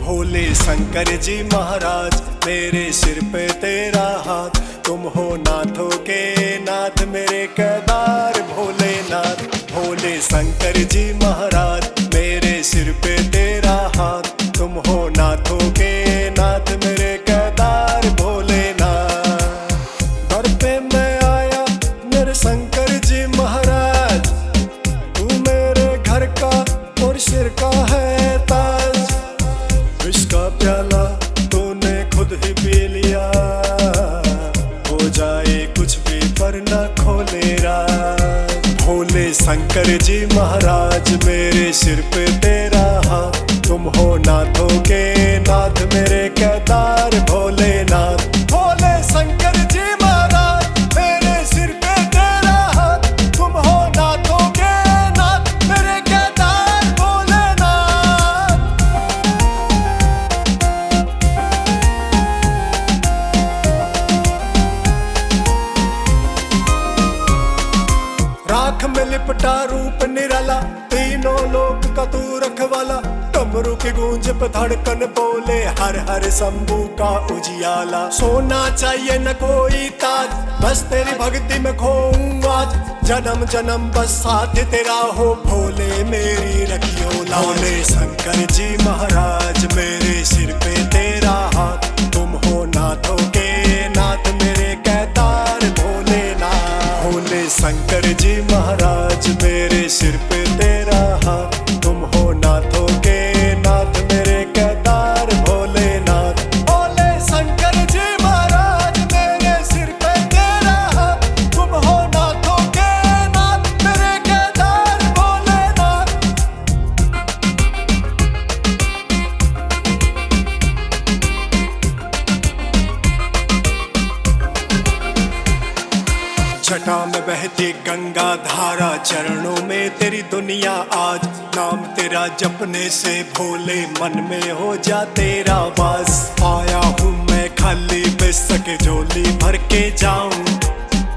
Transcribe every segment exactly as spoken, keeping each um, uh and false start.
भोले शंकर जी महाराज, मेरे सिर पे तेरा हाथ, तुम हो नाथों के नाथ, मेरे केदार भोलेनाथ। भोले शंकर जी महाराज, मेरे सिर पे तेरा हाथ, तुम हो नाथों के नाथ, मेरे केदार भोलेनाथ। दर पे मैं आया मेरे शंकर जी महाराज, तू मेरे घर का और सिर का है ताज। विष का प्याला तूने खुद ही पी लिया, हो जाए कुछ भी पर ना खोले राज। भोले शंकर जी महाराज, मेरे सिर पे तेरा हाथ, तुम हो नाथों के नाथ, मेरे केदार भोलेनाथ। भोले शंकर जी महाराज, मेरे सिर पे तेरा हाथ, तुम हो नाथों के नाथ, मेरे केदार भोलेनाथ। राख में लिपटा रूप निराला, तीनों लोक का तू रखवाला। डमरू की गूंज पे धड़कन बोले, हर हर शंभू का उजियाला। सोना चाहिए न कोई ताज, बस तेरी भक्ति में खोऊं आज। जन्म जन्म बस साथ तेरा हो, भोले मेरी रखियो लाज। भोले शंकर जी महाराज, मेरे सिर पे तेरा हाथ, तुम हो नाथों के नाथ, मेरे केदार भोलेनाथ। भोले शंकर जी महाराज, मेरे सिर पे तेरा हाथ, तुम हो नाथों के नाथ, मेरे केदार भोलेनाथ। भोले शंकर जी महाराज, मेरे सिर पे तेरा हाथ, तुम हो नाथों के नाथ, मेरे केदार भोलेनाथ। जटा में बहती गंगा धारा, चरणों में तेरी दुनिया आज। नाम तेरा जपने से भोले, मन में हो जा तेरा वास। आया हूँ मैं खाली, बेशक झोली भर के जाऊं।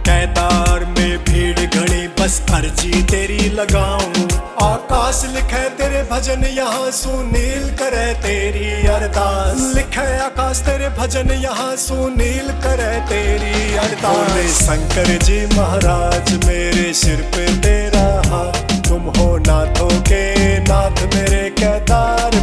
केदार में भीड़ घणी, बस अर्जी तेरी लगाऊं। आकाश लिखे तेरे भजन, यहाँ सुनील करे तेरी अरदास। लिखे आकाश तेरे भजन, यहाँ सुनील करे तेरी अरदास। भोले शंकर जी महाराज, मेरे सिर पे तेरा हाथ, तुम हो नाथों के नाथ, मेरे केदार